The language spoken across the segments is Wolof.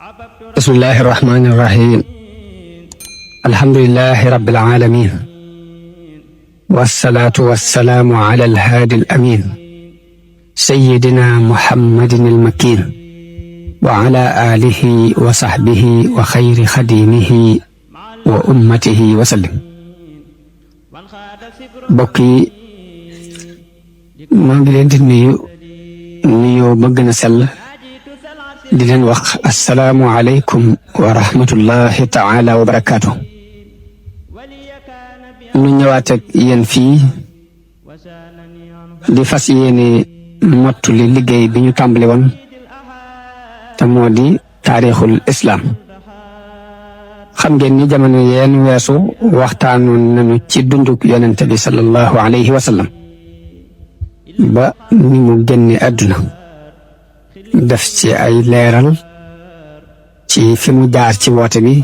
bismillahi irrahmani irrahim alhamdulilahi rabbil alamin wassalaatu wassalaamu ala alhaadi alamin sayyidina muhammadin almakin wa ala alihi wa sahbihi wa xayri xadimihi wa ummatihi wa sallim. mbokk yi maa ngi leen di nuyu ba gën a sell di leen wax assalaamu aleykum wa rahmatullahi taala wa barakaatu. nu ñëwaat ak yéen fii di fas yéene mottali liggéey bi ñu tàmbali woon te moo di taarixul islaam. xam ngeen ni jamono yeen weesu waxtaanoon nañu ci dunduk yonente bi sallallahu alayhi wa sallam ba ni mu génne àdduna, def ci ay leeral ci fi mu jaar ci woote bi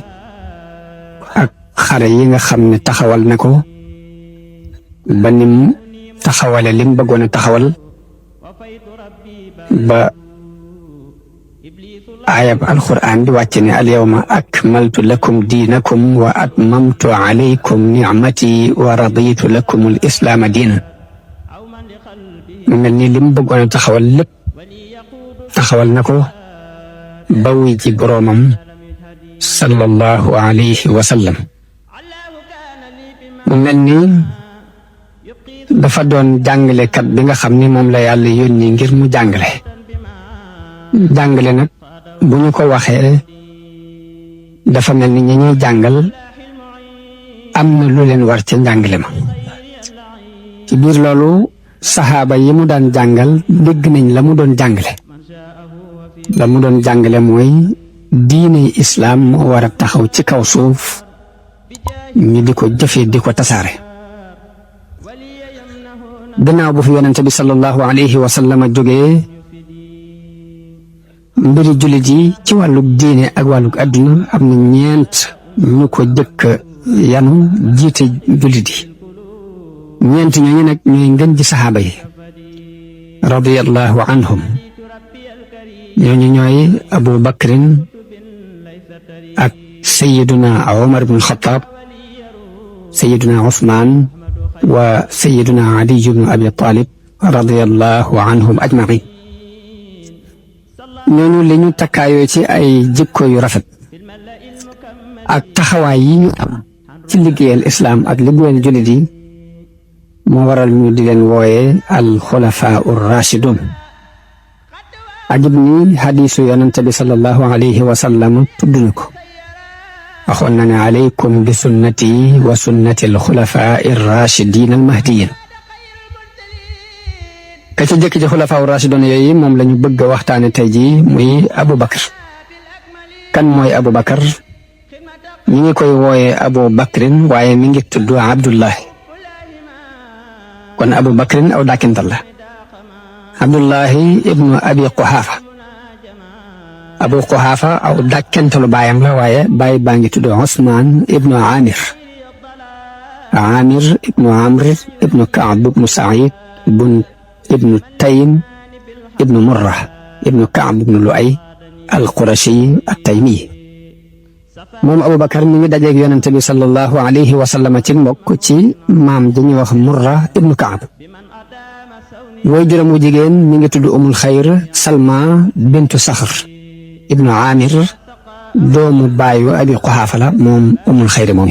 ak xare yi nga xam ne taxawal na ko ba nim taxawale lim bëggoon a taxawal ba aayab alquran di wàcce ne alyawma akmaltu lakum diinakum wa atmamtu alaykum nicmati wa raditu lakum alislaama diinan. mu mel ni lim bëggoon a taxawal lépp taxawal na ko ba wuy ci boroomam sallallahu alayhi wa sallam. mu mel ni dafa doon jàngalekat bi nga xam ni moom la yàlla yónni ngir mu jàngale nag bu ñu ko waxee dafa mel ni ñi ñuy jàngal am na lu leen war ca njàngale ma. ci biir loolu saxaaba yi mu daan jàngal dégg nañ la mu doon jàngale. la mu doon jàngale mooy diine islaam moo war a taxaw ci kaw suuf ñu di ko jëfe di ko tasaare. gannaaw bu fi yonente bi sallallahu alayhi wa sallam jógee mbiri jullit yi ci wàllug diine ak wàllug adduna am na ñeent ñu ko jëkk yanu jiite jullit yi. ñeent ñooñu nag ñooy ngën ji saxaaba yi radiyallahu anhum. ñooñu ñooy Abu Bakrin ak Sayyiduna Umar ibn Khattab, Sayyiduna Usmaan wa Sayyiduna Ali ibn Abi Talib radiyallahu anhum ajmain. ñooñu li ñu takkaayoo ci ay jikko yu rafet ak taxawaay yi ñu am ci liggéeyal islaam ak liggéeyal jullit yi moo waral ñu di leen wooye al xulafaa ar-rashidun. ajib ni xadiisu yonente bi sallallahu alayhi wa sallam tudd na ko. waxoon na ne alaykum bi sunnati wa sunnati alxulafaa irrachidin almahdiyin. ka ca jëkk ci xulafaa rachidun yooyu moom la ñu bëgg a waxtaane tey jii muy Abu Bakar. kan mooy Abu Bakar? ñi ngi koy wooye Abu Bakrin waaye mi ngi tudd Abdullahi. kon Abu Bakrin aw dàkkintal la. Abdullahi ibnu Abi Quhaafa. Abu Quhaafa aw dàkkantalu baayam la waaye baay baa ngi tudd Usmaan ibnu Amir. Amir ibnu Amr ibnu Kaab ibnu Saïd ibnu Taym ibnu Murra ibnu Kaab ibnu Lu'ay al-Qurashi at-Taymi. moom Abu Bakar mi ngi dajeeg yonente bi sallallahu alayhi wa sallam ci mbokk ci maam dañuy wax Murra ibnu Kaab. woy juróom wu jigéen mi ngi tudd umul xayr Salma bintu Saxr ibnu Amir doomu baayu Abi Quhaafa la moom umul xayr moom.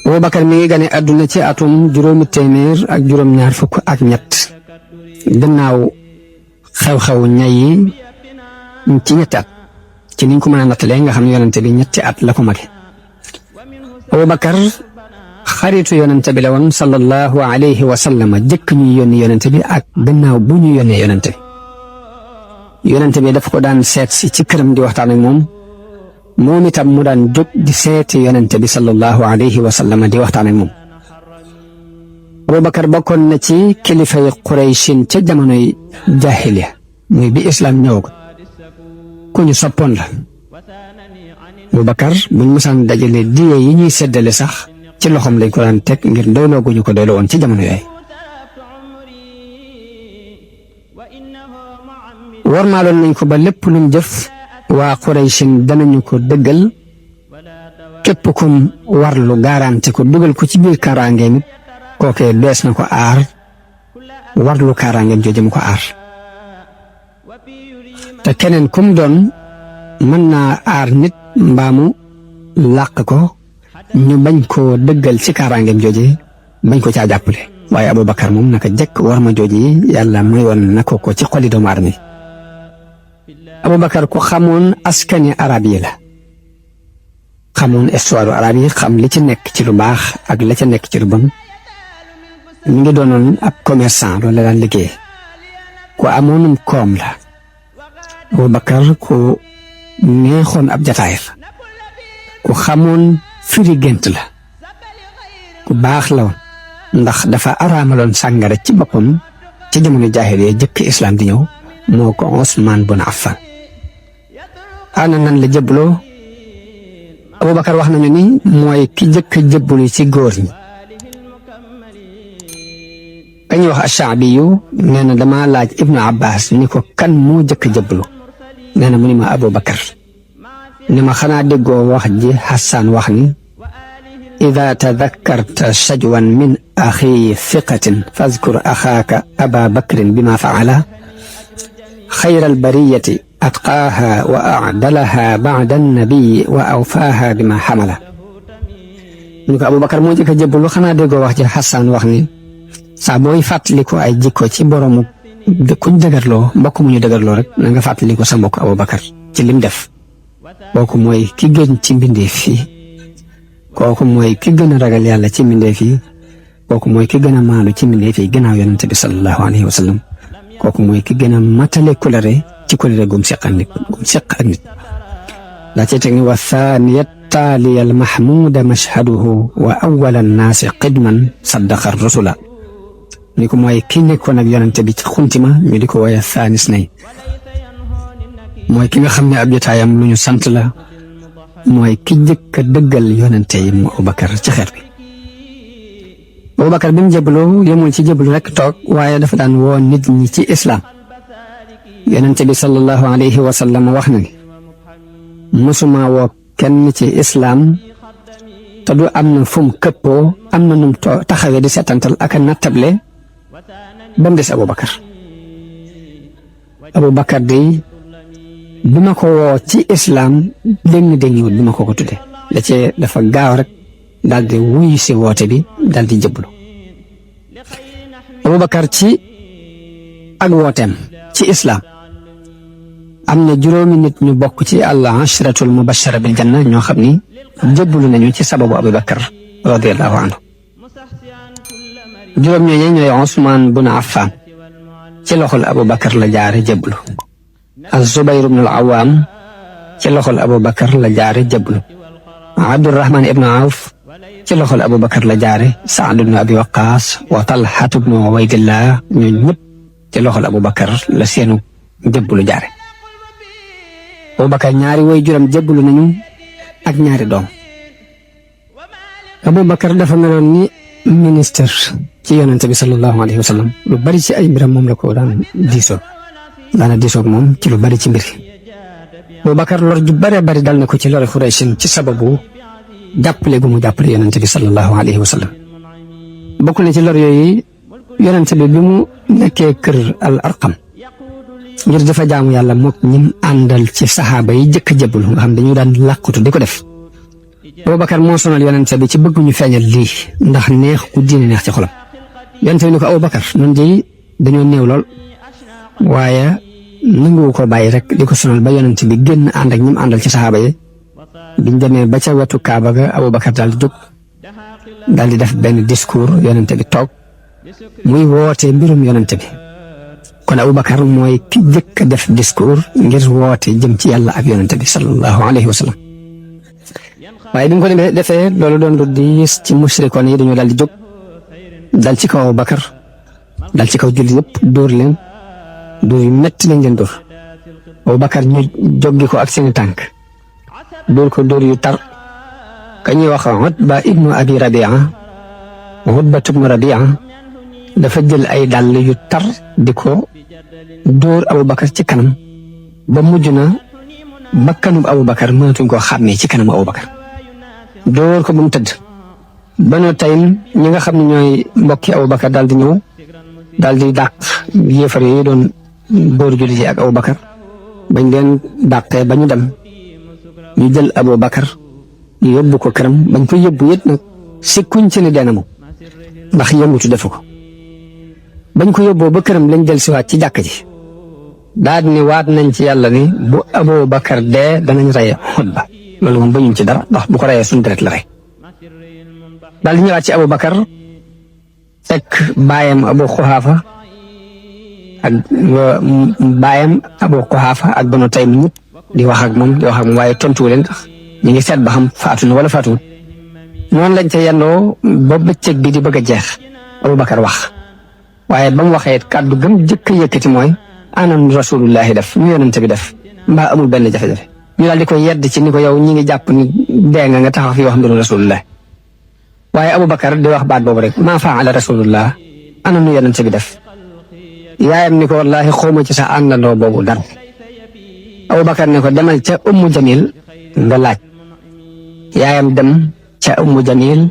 Abu Bakar mi ngi gane àdduna ci atum juróomi téeméer ak juróom-ñaar fukk ak ñett gannaaw xew-xew ñay yi ci ñetti at ci niñ ko mën a nattalee nga xam ne yonente bi ñetti at la ko mage. Abu Bakar xaritu yonente bi la woon sallallahu alayhi wa sallam jëkk ñuy yónni yonente bi ak gannaaw bu ñu yónnee yonente bi. yonente bi daf ko daan seet si ci këram di waxtaan ak moom itam mu daan jóg di seeti yonente bi sallallahu alayhi wa sallam di waxtaan ak moom. Abu Bakar bokkoon na ci kilifay Qurayshin ca jamonoy jaahiliya muy bi islam ñëwagul. ku ñu soppoon la. Abu Bakar buñ mësaan dajale diye yi ñuy seddale sax ci loxoom lañ ko daan teg ngir doyloo gu ñu ko doyloo woon ci jamono yooyu. warmaaloon nañ ko ba lépp luñ jëf waa Qurayshin danañu ko dëggal képp kum warlu garanti ko dugal ko ci biir kaaraangeem it kookee dees na ko aar warlu kaaraangeem jooju mu ko aar te keneen kum doon mën naa aar nit mbaamu làq ko ñu bañ koo dëggal ci kaaraangeem jooju bañ ko caa jàppale waaye Abubakar moom naka jëkk war ma jooju yàlla mayoon na ko ci xoli doomu aadama yi Abubakar ku xamoon askani arab yi la xamoon histoire arab yi xam li ci nekk ci lu baax ak la ca nekk ci lu bon mi ngi doonoon ab commerçant loolu la daan liggéey ku amoonum koom la Abubakar ku neexoon ab jataay la ku xamoon firi gént la ku baax la woon ndax dafa araamaloon sàngara ci boppam ci jamono jaahiliya jëkk islam di ñëw moo ko Usmaan bun Affan ana nan la jëbbaloo Abubakar wax nañu ni mooy ki jëkk jëbbalu ci góor ñi kañuy wax Ashaabiyu nee na dama laaj Ibnu Abbas ni ko kan moo jëkk jëbbalu nee na mu ni ma Abubakar ni ma xanaa déggoo wax ji Hassan wax ni ida tadakkarta shajwan min axi fiqatin fazkur axaaka aba bakrin bima faala xayra albariyati atqaaha wa acdalaha bacda annabiyi wa awfaaha bima xamala ñu ko Abubakar moo jëkk a jëbbalu xanaa déggoo wax ji Hassan wax ni saa booy fàttaliku ay jikko ci boroomu kuñ dëgërloo mbokk mu ñu dëgërloo rek na nga fàttaliku sa mbokk Abubakar ci lim def kooku mooy ki gën ci mbindeef fii kooku mooy ki gën a ragal yàlla ci mbindeef yi kooku mooy ki gën a maandu ci mbindeef yi gannaaw yonent bi sallallahu alayhi wa sallam kooku mooy ki gën a matale kulere ci kulere gum seq ak nit daa cee teg ni wa thaniya taaliya al mahmuda mashhaduhu wa awwala annaasi qidman saddaqa rusula ni ko mooy ki nekkoon ak yonent bi ci xuntima ñu di ko woye thaanis nay mooy ki nga xam ne ab jotaayam lu ñu sant la mooy ki jëkk a dëggal yonente yi mu Abubakar ci xeet bi Abubakar bi mu jëbbaloo yemul ci jëbbalu rekk toog waaye dafa daan woo nit ñi ci islaam yonente bi sallallahu alayhi wa sallam wax na ni mësuma woo kenn ci islaam te du am na fu mu këppoo am na num taxawee di setantal ak a nattable ba mu des Abubakar day bi ma ko woo ci islaam dégg wut bi ma ko tudde da cee dafa gaaw rek daal di wuyu si woote bi daal di jëbbalu Abubakar ci ak wooteem ci islaam am na juróomi nit ñu bokk ci al-ashratul mubashara bil janna ñoo xam ni jëbbalu nañu ci sababu Abubakar radiyallahu anhu juróom ñooñu ñooy Usmaan bun Affan ci loxol Abubakar la jaare jëbbalu Az-Zubayr ibn al-Awwam ci loxol Abubakar la jaare jëbbalu Abdurrahman ibn Awf ci loxol Abubakar la jaare Saad ibn Abi Waqqas wa Talhat ibn Ubaydillah ñoo ñëpp ci loxol Abubakar la seenu jëbbalu jaare Abubakar ñaari way juram jëbbalu nañu ak ñaari doom Abubakar dafa meloon ni ministre ci yonente bi sallallahu alayhi wa sallam lu bari ci ay mbiram moom la ko daan diisoo daana diisoog moom ci lu bari ci mbir Abubakar lor ju bare bari dal na ko ci lori Xuraysin ci sababu jàppale gu mu jàppale yonente bi sallallahu alayhi wa sallam bokk na ci lor yooyu yonente bi bi mu nekkee kër al arqam ngir dafa jaamu yàlla mook ñim àndal ci saxaaba yi jëkk jëbbalu nga xam dañu daan làqutu di ko def Abubakar moo sonal yonente bi ci bëgg ñu feeñal lii ndax neex ku diine neex ci xolam yonente bi ni ko Abubakar noonu de dañoo néew lool waaye nanguwu ko bàyyi rek di ko sonal ba yonente bi génn ànd ak ñim àndal ci saxaaba yi biñ demee ba ca wetu Kaaba ga Abubakar daal di jóg daal di def benn discours yonente bi toog muy woote mbirum yonente bi kon Abubakar mooy ki jëkk a def discours ngir woote jëm ci yàlla ak yonente bi sallallahu alayhi wa sallam waaye bi mu ko defee loolu doon lu diis ci mushrikoon yi dañoo daal di jóg dal ci kaw Abubakar dal ci kaw julli yëpp dóor leen dóor yu métti lañ leen dóor Abubakar ñu joggi ko ak seeni tànk dóor ko dóor yu tar ka ñuy wax Utba ibnu Abi Rabia Utba ibnu Rabia dafa jël ay dàll yu tar di ko dóor Abubakar ci kanam ba mujj na bakkanub Abubakar mënatuñ koo xàmmee ci kanamu Abubakar dóor ko ba mu tëdd. Banu Taym ñi nga xam ne ñooy mbokki Abubakar daal di ñëw daal di dàq yéefar yi doon góor jullit yi ak Abubakar bañ leen dàqee ba ñu dem ñu jël Abubakar ñu yóbbu ko këram bañ ko yóbbu it nag sikkuñ ci ne dee na moom ndax yëngutu defu ko bañ ko yóbboo ba këram lañ del siwaat ci jàkk ji daal di ne waat nañ ci yàlla ni bu Abubakar dee danañ rey Utba loolu moom bañuñ ci dara ndax bu ko reyee suñu deret la rey daal di ñëwaat ci Abubakar fekk baayam Abu Quhaafa ak Abu Quhaafa ak Banu Taym ñëpp di wax ak moom waaye tontuwu leen ndax ñu ngi seet ba xam faatu na wala faatuwul noonu lañ ca yendoo ba bëccëg bi di bëgg a jeex Abubakar wax waaye ba mu waxee kàddu gëm jëkk a yëkkati mooy ana nu rasulullahi def ñu yonente bi def mbaa amul benn jafe-jafe ñu daal di koy yedd ci ni ko yow ñi ngi jàpp ni dee nga taxaw fi wax mbiru rasulullah waaye Abubakar di wax baat boobu rek maa faala rasulullah ana nu yonente bi def yaayam ni ko wallahi xawma ci sa àndandoo boobu dara Abubakar ne ko demal ca Ummu Jamil nga laaj yaayam dem ca Ummu Jamil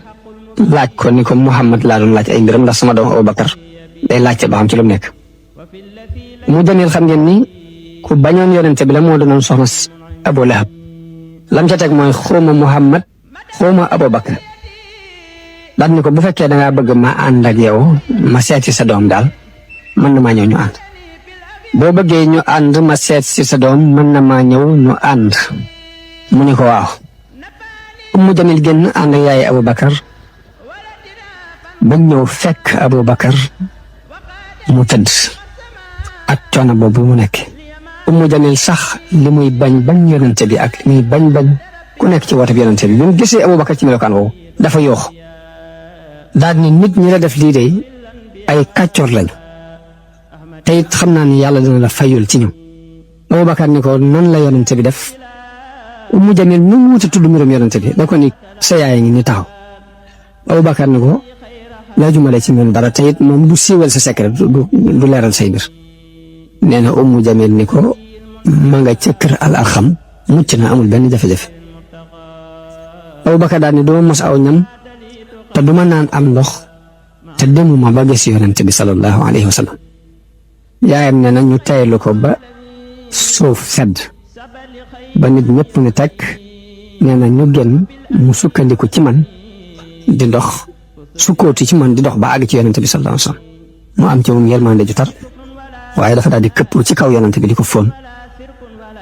laaj ko ni ko Muhammad laa doon laaj ay mbiram ndax sama doom Abubakar day laajte ba xam ci lu mu nekk. Ummu Jamil xam ngeen ni ku bañoon yonente bi la moo doonoon soxna Abu Lahab lam ca teg mooy xawma Muhammad xawma Abubakar daal ni ko bu fekkee dangaa bëgg ma ànd ak yow ma seeti sa doom daal mën na maa ñëw ñu ànd boo bëggee ñu ànd ma seet si sa doom mën na maa ñëw ñu ànd mu ne ko waaw Ummu Jamil génn ànd ak yaay Abubakar bañ ñëw fekk Abubakar mu tëdd ak coono boobu mu nekk Ummu Jamil sax li muy bañ yonente bi ak li muy bañ ku nekk ci woote bi yonente bi mu gisee Abubakar ci melokaan woowu dafa yoox daal ni nit ñi la def lii de ay kàccoor lañ te it xam naa ni yàlla dina la fayul ci ñoom Abubakar ni ko nan la yonente bi def Ummu Jamil nu mu wuti tudd mbirum yonente bi da ko ni sa yaay ngi ni taxaw Abubakar ni ko laajumale ci ñun dara te it moom du siiwal sa secret du leeral say mbir nee na Ummu Jamil ni ko ma nga ca kër al Arxam mucc na amul benn jafe-jafe Abubakar daal ni duma mos aw ñam te duma naan am ndox te demuma ba gis yonente bi sallallahu alayhi wa sallam yaayam ne na ñu taylu ko ba suuf sedd ba nit ñëpp ni tekk nee na ñu génn mu sukkandiku ci man di dox sukkooti ci man di dox ba àgg ci yonente bi sallallahu alayhi wa sallam mu am ci moom yërmande ju tar waaye dafa daal di këpp ci kaw yonente bi di ko fóon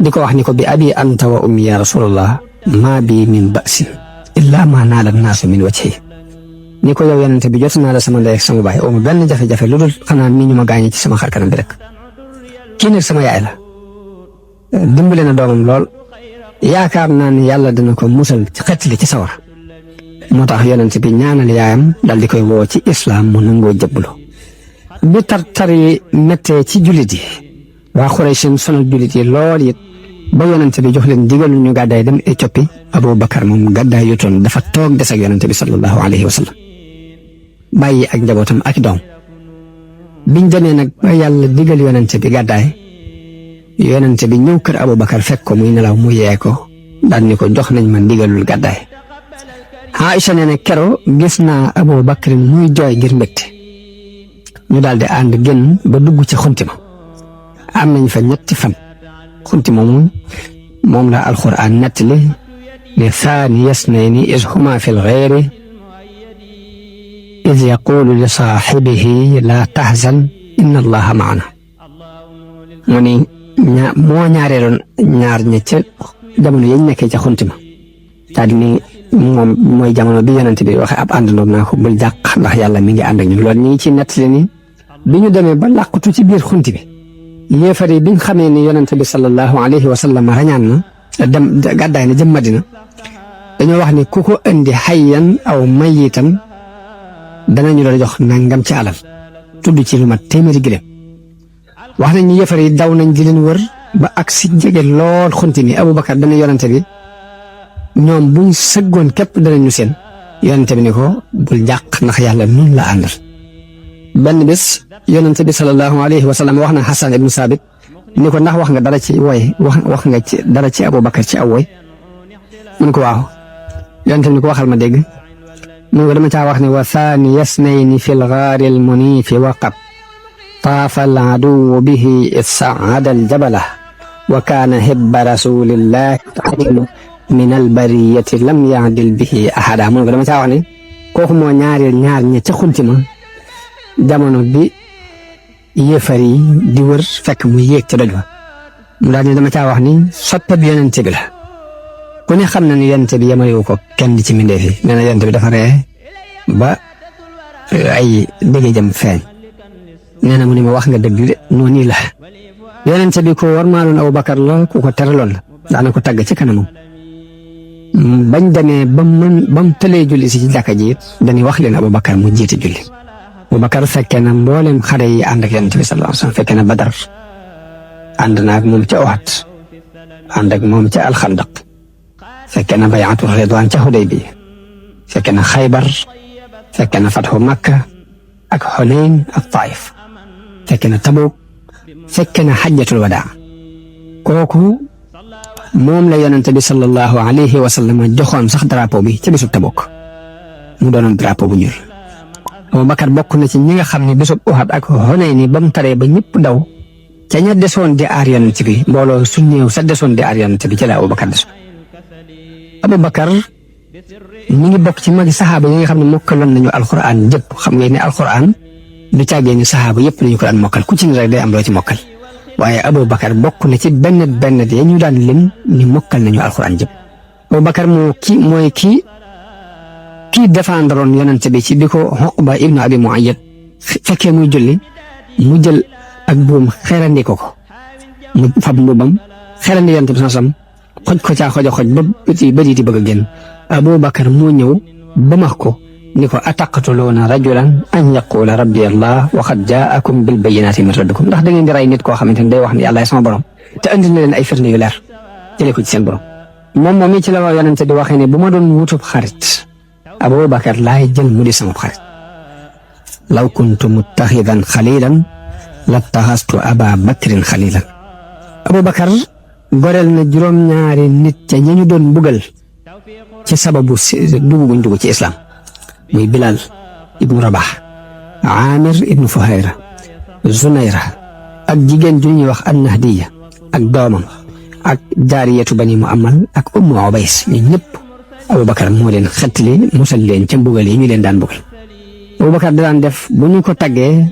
di ko wax ni ko bi abi anta wa ummi ya rasulullah maa bi min ba'sin illa ma naala naasu min wajhi ni ko yow yonente bi jot naa la sama ndey ak sama baay omu benn jafe-jafe lu dul xanaa mi ñu ma gaañee ci sama xarkanam bi rek kii nag sama yaay la dimbale na doomam lool yaakaar naa ni yàlla dina ko musal ci xettali ci sawar moo tax yonente bi ñaanal yaayam dal di koy woo ci islaam mu nangoo jëbblu bi tar yi mettee ci jullit yi waa Quraysh sonal jullit yi lool it ba yonente bi jox leen digalu ñu gàddaay dem Éthiopie Abubakar moom gàddaay yutoon dafa toog des ak yonente bi sallallahu alayhi wa sallam bàyyi ak njabootam ak doom biñ demee nag ba yàlla digal yonente bi gàddaay yonente bi ñëw kër Abubakar fekk ko muy nelaw mu yee ko daal ni ko jox nañ ma ndigalul gàddaay Aïcha nee na kero gis naa Abubakar muy jooy ngir mbégte ñu daal di ànd génn ba dugg ci xunti ma am nañ fa ñetti fan xunti moom la alquran nettali ne thaniya isnayni iz huma fi lghayri iz yaqulu li saaxibihi laa tahzan inna allaha maana mu ni moo ñaareeloon ñaar ña ca jamono yañ nekkee ca xunti ma daal di ni moom mooy jamono bi yonente bi waxe ab àndandoom naa ko bul jàq ndax yàlla mi ngi ànd ak ñu loolu ñi ngi ci nettali ni bi ñu demee ba làqutu ci biir xunti bi yéefar yi biñ xamee ni yonente bi sallallahu alayhi wa sallam rañaan na dem gàddaay na jëm Madina dañoo wax ni ku ko indi xayyan aw mayitan danañu la jox nangam ci alal tudd ci lu mat téeméeri giléem wax nañ ni yéefar yi daw nañ di leen wër ba ak si jege lool xunti mi Abubakar dana yonente bi ñoom buñ sëggoon képp danañu seen yonente bi ni ko bul jàq ndax yàlla nun la àndal benn bés yonente bi sallallahu alayhi wa sallam wax na Xasan ibnu Saabit ni ko ndax wax nga dara ci woy wax nga ci dara ci Abubakar ci aw woy mu ne ko waaw yonent bi ni ko waxal ma dégg mu ne ko dama caa wax ne wa thaniya isnayni fi lgaari almuniifi waqat taafa aladuwu bihi id saada aljabala wa kaana hibba rasulillahi min albariyati lam yaadil bihi ahada mu ne ko dama caa wax ne kooku moo ñaareel ñaar ña ca xunti ma jamono bi yéefar yi di wër fekk mu yéeg ca doj wa mu daal ni dama caa wax ni soppe bi yonente bi la ku ne xam na ni yonente bi yemalewu ko kenn ci mbindeef yi nee na yonente bi dafa ree ba ay dëgg jëm feeñ nee na mu ni ma wax nga dëgg de noonu la yonente bi ko war maaloon Abubakar la ku ko teraloon la daana ko tagg ci kanamam bañ demee ba mu tëlee julli si ci jàkka ji it dañuy wax leen Abubakar mu jiite julli Abubakar fekkee na mboolem xare yi ànd ak yonente bi sallallahu alayhi wasallam fekkee na Badar ànd na ak moom ca Uhud ànd ak moom ca Alxandaq fekkee na bay'atu Ridwaan ca Hudaybiya fekkee na Xaybar fekkee na Fathu Makka ak Hunayn ak Taif fekkee na Tabuk fekkee na Hajjatul Wadaa kooku moom la yonente bi sallallahu alayhi wa sallam joxoon sax drapeau bi ca bisub Tabuk mu doonoon drapeau bu ñuul Abubakar bokk na ci ñi nga xam ne bisub Uhud ak Hunayn ba mu taree ba ñëpp daw ca ña desoon di aar yonente bi mbooloo su néew sa desoon di aar yonente bi ci la Abubakar desoon Abubakar mi ngi bokk ci magi saxaaba yi nga xam ne mokkaloon nañu alquran jëpp xam ngeen ne alquran du càggee ni saxaaba yëpp nañu ko daan mokkal ku ci ne rek day am loo ci mokkal waaye Abubakar bokk na ci benn ya ñu daan lim ni mokkal nañu alquran jëpp Abubakar mooy kii défendroon yonente bi ci bi ko Uqba ibnu Abi Mu'ayyad fekkee muy julli mu jël ak buum xeerandi ko mu fab mbubam xeerandi yonente bi sasam xoj ko caa xoj ba bëti di bëgg a génn Abubakar moo ñëw ba max ko ni ko ataqtuluuna rajulan an yaqula rabbi allah wa qad jaakum bil bayyinaati min rabbikum ndax da ngeen di rey nit koo xamante ne day wax ni yàlla sama borom te andi na leen ay firnde yu leer jëlee ko ci seen borom moom moom ci la waa yonente di waxee ne bu ma doon wutub xarit Abubakar laay jël mu di sama xarit law kuntu muttaxidan xalilan lattaxastu Aba Bakrin xalilan Abubakar goreel na juróom-ñaari nit ca ña ñu doon mbugal ci sababu dugg dugg ci islam muy Bilal ibnu Rabah Amir ibnu Fuhayra Zunayra ak jigéen ju ñuy wax An-Nahdiya ak doomam ak jaariyatu bani Muammal ak Ummu Ubays ñi ñëpp Abubakar moo leen xettali musal leen ca mbugal yi ñu leen daan mbugal Abubakar daan def bu ñu ko taggee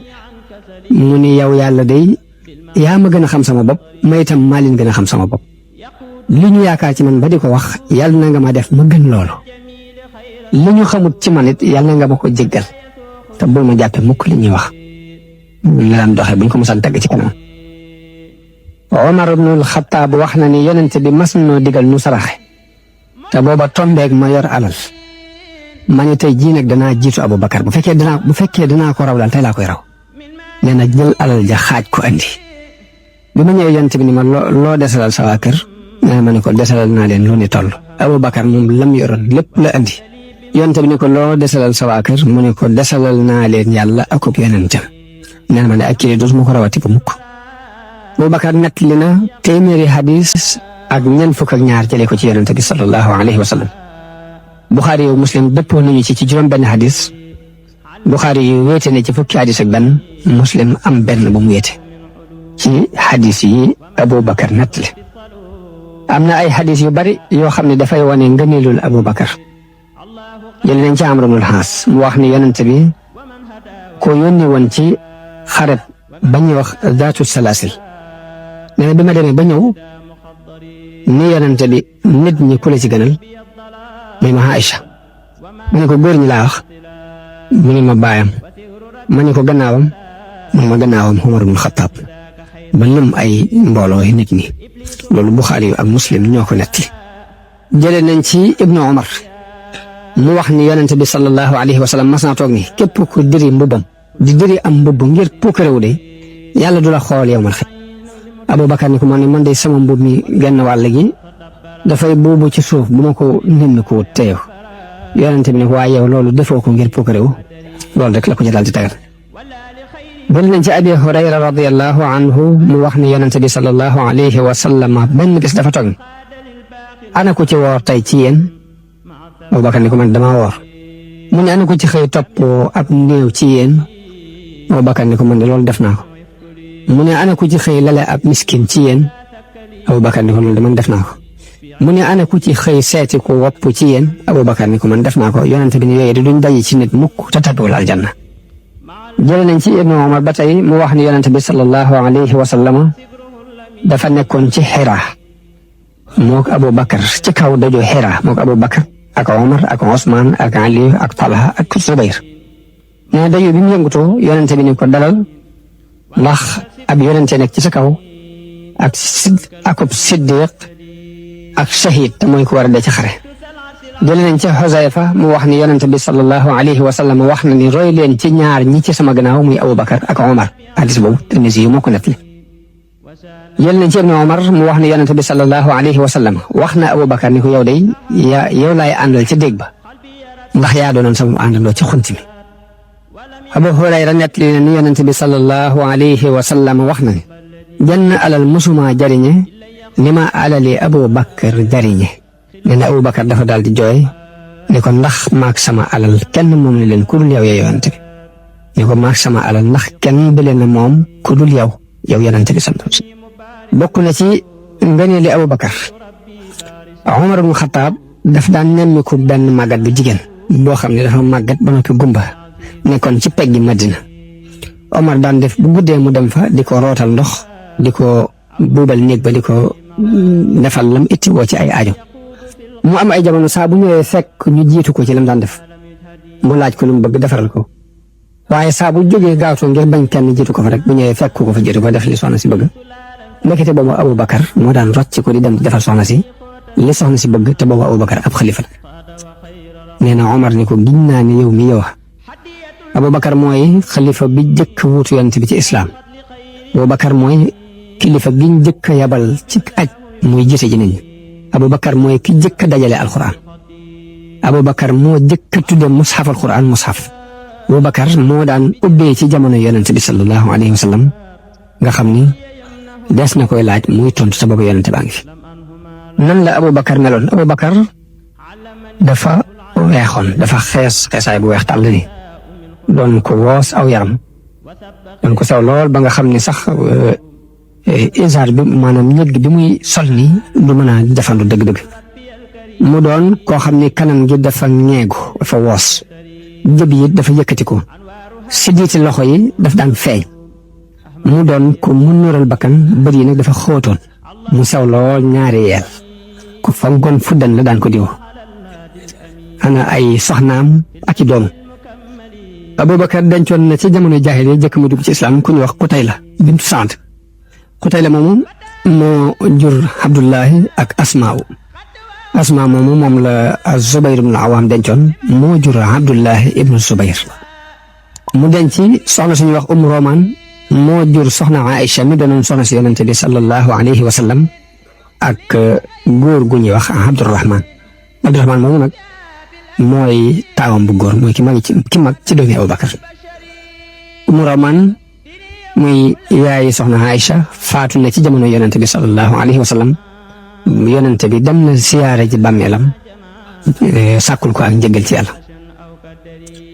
mu ni yow yàlla day yaa ma gën a xam sama bopp ma itam maa leen gën a xam sama bopp li ñu yaakaar ci man ba di ko wax yàlla na nga ma def ma gën loolu li ñu xamut ci man it yàlla na nga ma ko jéggal te bul ma jàppe mukk li ñuy wax la daan doxee buñ ko mosaan tagg ci kanam Omar ibnul Xattaab wax na ni yonente bi mas noo digal nu saraxe te booba tombeeg ma yor alal ma ne tey jii nag danaa jiitu Abubakar bu fekkee danaa ko raw daal tey laa koy raw nee na jël alal ja xaaj ko andi bi ma ñëwee yonent bi ni ma loo desalal sa waa kër nee ma ne ko desalal naa leen lu ni toll Abubakar moom lam yoroon lépp la andi yonent bi ni ko loo desalal sa waa kër mu ne ko desalal naa leen yàlla akub yonentam nee na ma ne ak kii dootuma ko rawati ba mukk Abubakar nettali na téeméeri hadis ak ñeent fukk ak ñaar jëlee ko ci yonent bi sallallahu alayhi wa sallam Buxaari yow Muslim dëppoo nañu ci juróom benn hadis Buxaari yi wéete ne ci fukki hadis ak benn Muslim am benn bu mu wéete ci hadis yi Abubakar nettali am na ay hadis yu bari yoo xam ne dafay wane ngëneelul Abubakar jël nañ ci Amr ibnul Xaas mu wax ni yonent bi ko yónni woon ci xareb ba ñuy wax zaatu salaasil nee na bi ma demee ba ñëw ni yonent bi nit ñi ku la ci gënal muy ma Aïcha ma ne ko góor ñi laa wax mu ne ma baayam ma ne ko gannaawam mu ne ma gannaawam Umar ibnul Xattaab ba lim ay mbooloo yi nit ñi loolu Buxaari ak Muslim ñoo ko netti jëlee nañ ci Ibnu Umar mu wax ni yonent bi sallallahu alayhi wa sallam mas naa toog ni képp ku diri mbubbam di diri am mbubb ngir puukarewu de yàlla du la xool yow mal xet Abubakar ni ko man de sama mbubb mi genn wàll gi dafay buubu ci suuf bu ma ko nen ko teew yonent bi ne ko waaye yow loolu defoo ko ngir puukarewu loolu rek la ko ci daal di tegal jël nañ ci Abi Hurayra radiyallahu anhu mu wax ne yonent bi sallallahu alayhi wa sallam benn bis dafa toog ana ku ci woor tey ci yéen Abubakar ni ko man damaa woor mu ne ana ku ci xëy topp ab néew ci yéen Abubakar ni ko man de loolu def naa ko mu ne ana ku ci xëy lale ab miskin ci yéen Abubakar ni ko man de man def naa ko mu ne ana ku ci xëy seeti ku wopp ci yéen Abubakar ni ko man def naa ko yonent bi ni yooyu duñ daje ci nit mukk te tabbiwul aljanna jël nañ ci Ibnu Umar ba tey mu wax ni yonent bi sallallahu alayhi wa sallam dafa nekkoon ci Hira mook Abubakar ci kaw dajo Hira mook Abubakar ak Umar ak Usmaan ak Ali ak Talha ak Zubayr nee dajo bi mu yëngutoo yonent bi ni ko dalal ndax ab yonente nekk ci sa kaw akub siddiq ak shahid te mooy ko war a dee ci xare jëlee nañ ci Xuzayfa mu wax ni yonente bi sallallahu alayhi wa sallam wax na ni roy leen ci ñaar ñi ci sama gannaaw muy Abubakar ak Omar hadis boobu Tirmisi moo ko nettali jëlee nañ ci Ibnu Omar mu wax ni yonente bi sallallahu alayhi wa sallam wax na Abubakar ni ko yow day yow laay àndal ci dégg ba ndax yaa doonoon sama àndandoo ci xunti mi Abu Hurayra nettali na ni yonente bi sallallahu alayhi wa sallam wax na ni jenn alal musuma jariñe ni ma alali Abubakar jariñe nee na Abubakar dafa daal di jooy ni ko ndax maag sama alal kenn moom la leen ku dul yow yonent bi ni ko maag sama alal ndax kenn bi leen moom ku dul yow yonent bi sant bokk na ci ngëneeli Abubakar Umar ibn Xattaab daf daan nemmiku benn màggat bu jigéen boo xam ne dafa màggat ba noppi gumba nekkoon ci peggi Madina Omar daan def bu guddee mu dem fa di ko rootal ndox di ko buubal néeg ba di ko defal lam itti woo ci ay aajo mu am ay jamono saa bu ñëwee fekk ñu jiitu ko ci lam daan def mu laaj ko lu mu bëgg defaral ko waaye saa bu jógee gaawtoo ngir bañ kenn jiitu ko fa rek bu ñëwee fekk ko fa jiitu ko def li soxna si bëgg nekkite boobu Abubakar moo daan rocc ko di dem di defal soxna si li soxna si bëgg te boobu Abubakar ab xalifa la nee na Omar ni ko giñ naa ni yow mi yow Abubakar mooy xalifa bi jëkk wuutu yonent bi ci islaam Abubakar mooy kilifa giñ jëkk a yabal ci aj muy jiite ji nit ñi Abubakar mooy ki jëkk a dajale alquran Abubakar moo jëkk a tudde mushaf alquran mushaf Abubakar moo daan ubbee ci jamono yonent bi sallallahu alayhi wa sallam nga xam ni des na koy laaj muy tontu sa boobu yonent baa ngi fi nan la Abubakar meloon Abubakar dafa weexoon dafa xeesaay bu weex tàll ni doon ko woos aw yaram doon ko sew lool ba nga xam ni sax isaar bi maanaam ñëgg bi muy sol ni du mën a jafandu dëgg-dëgg mu doon koo xam ni kanam gi dafa ñeegu dafa woos jëb yi dafa yëkkati ko siddiiti loxo yi daf daan feeñ mu doon ko mu nural bakkan bët yi nag dafa xóotoon mu sew lool ñaari yeel ku fonkoon fuddan la daan ko diw ana ay soxnaam ak i doom Abubakar dencoon na ci jamono jaahiliya jëkk mu dugg ci islam ku ñu wax Qutayla bintu Saad Qutayla moomu moo jur Abdullahi ak Asmaa moomu moom la Zubayr ibn Awaam dencoon moo jur Abdullahi ibn Zubayr mu denc soxna suñuy wax Roman moo jur soxna Aïcha mi doonoon soxna si yonente bi sallallahu alayhi wa sallam ak góor gu ñuy wax Abdurrahman moomu nag mooy taawam bu góor mooy ki mag ci doomi Abubakar Roman muy yaay soxna Aïcha faatu na ci jamono yonente bi sallallahu alayhi wa sallam yonente bi dem na siyaare ci bàmmeelam sàkkul ko ak njëgal ci yàlla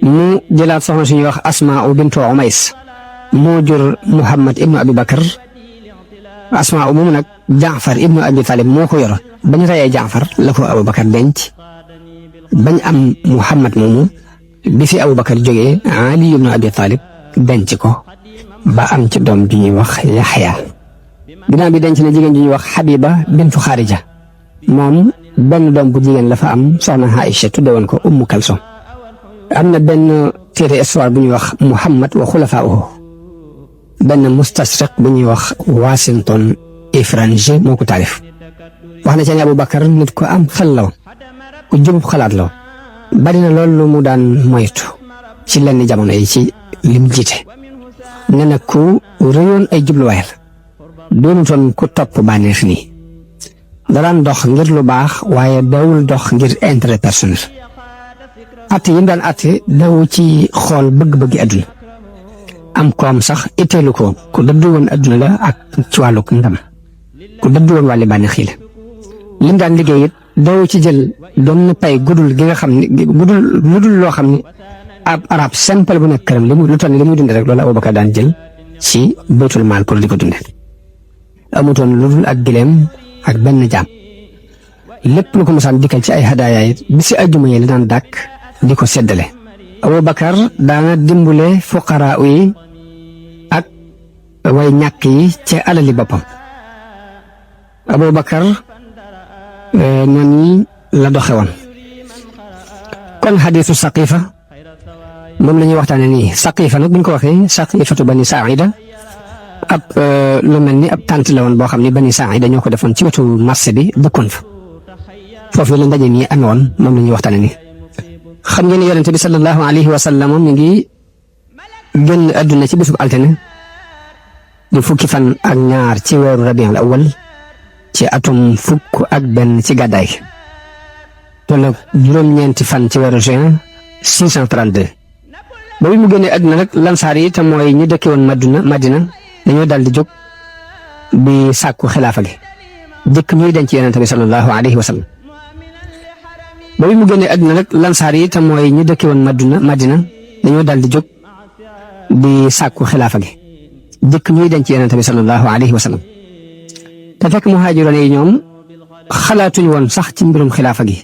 mu jëlaat soxna suñuy wax Asmaa bintu Umays moo jur Muhammad ibnu Abi Bakar Asmaa moomu nag Jaafar ibnu Abi Talib moo ko yor bañ reyee Jaafar la ko Abubakar denc bañ am Muhammad moomu bi fi Abubakar jógee Ali ibnu Abi Talib denc ko ba am ci doom ju ñuy wax Yaxya ginnaaw bi denc na jigéen ju ñuy wax Habiba bintu Xaarija moom benn doom bu jigéen la fa am soxna Aïcha tudde woon ko Ummu Kalsum am na benn téere histoire bu ñuy wax Muhammad wa xulafaa'uhu benn mustashriq bu ñuy wax Washington Ifranji moo ko taalif wax na ci ne Abubakar nit ko am xel la ku jubub xalaat la bari na loolu mu daan moytu ci lenn jamono yi ci lim jiite ne nag ku rëyoon ay jubluwaay la doonutoon ku topp bànneex nii daraan dox ngir lu baax waaye dawul dox ngir intérêt personnel atte yi mu daan atte daw ci xool bëgg-bëggi àdduna am koom sax itteelu ko ku dëddu woon adduna la ak ci wàllu ndam ku dëddu woon wàlli bànneex yi la lim daan liggéey it doo ci jël doon na pay gudul gi nga xam ne gudul lu dul loo xam ne ab arab simple bu nekk këram li mu lu toll ni li muy dunde rek loolu Abubakar daan jël ci baytul maal pour di ko dunde amutoon lu dul ak gileem ak benn jaam lépp lu ko mosaan dikkal ci ay hadaaya it bi si ajjuma yi la daan dàkk di ko séddale Abubakar daana dimbule fuqaraa yi ak way ñàkk yi ci alali boppam Abubakar noonu la doxe woon kon xadiisu saqiifa moom la ñuy waxtaane nii saqiifa nag buñ ko waxee saqifatu bani saida ab lu mel ni ab tànt la woon boo xam ne bani saida ñoo ko defoon ci wetu marché bi dëkkoon fa foofu la ndaje mi amee woon moom la ñuy waxtaane nii xam ngeen ne yonente bi sallallahu alayhi wa sallam mi ngi génn àdduna ci bésub altine di fukki fan ak ñaar ci weeru rabiul awwal ci atum fukk ak benn ci gàddaay tolloog juróom-ñeenti fan ci weeru juin 632 ba bi mu génnee àdduna rek lansaar yi te mooy ñi dëkke woon Madina dañoo daal di jóg bi sàkku xilaafa gi jëkk ñuy denc yonente bi sallallahu alayhi wa sallam ba bi mu génnee àdduna rek lansaar yi te mooy ñi dëkke woon Madina dañoo daal di jóg di sàkku xilaafa gi jëkk ñuy denc yonente bi sallallahu alayhi wa sallam te fekk muhaajiroon yi ñoom xalaatuñu woon sax ci mbirum xilaafa gi